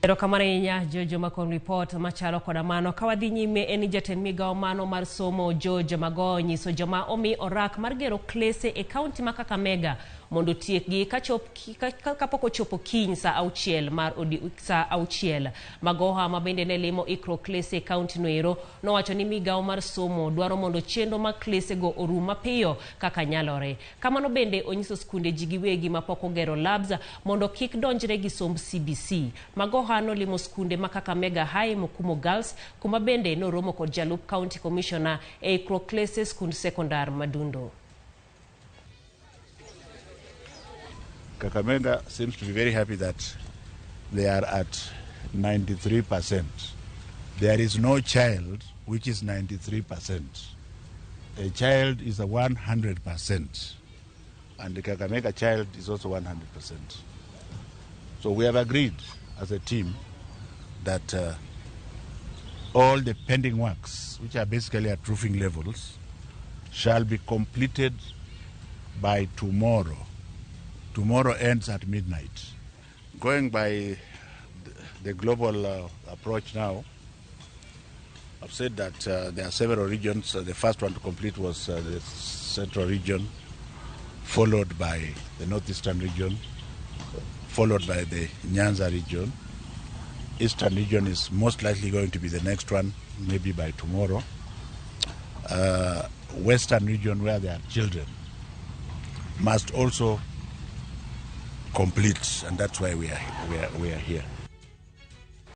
Erokamano ahinya George Makon report machalo koda mano. Ka wadhi nyime en ni jatend migawo mano mar somo George Magoha onyiso joma omi orak mar gero klese e kaunti ma Kakamega mondo otiekgi kapok ochopo kiny saa auchiel mar saa auchiel. Magoha ma bende ne limo ikruok klese e kaunti no ero nowacho ni migawo mar somo dwaro mondo chenro mag klesego orum mapiyo kaka nyalore. Kamano bende onyiso skunde ji giwegi mapok ogero labs mondo kik donjre gi somb CBC. Magoha nolimo skunde ma Kakamega High, Mukumo Girls, kuma bende noromo kod jalup County Commissioner e ikruok klese skund sekondar Madundo. Kakamega seems to be very happy that they are at 93%. There is no child which is 93%. A child is a 100%. And the Kakamega child is also 100%. So we have agreed as a team that all the pending works, which are basically at roofing levels, shall be completed by tomorrow. Tomorrow ends at midnight. Going by the global approach now, I've said that there are several regions. The first one to complete was the central region, followed by the northeastern region, followed by the Nyanza region. Eastern region is most likely going to be the next one, maybe by tomorrow. Western region, where there are children, must also complete, and that's why we are here.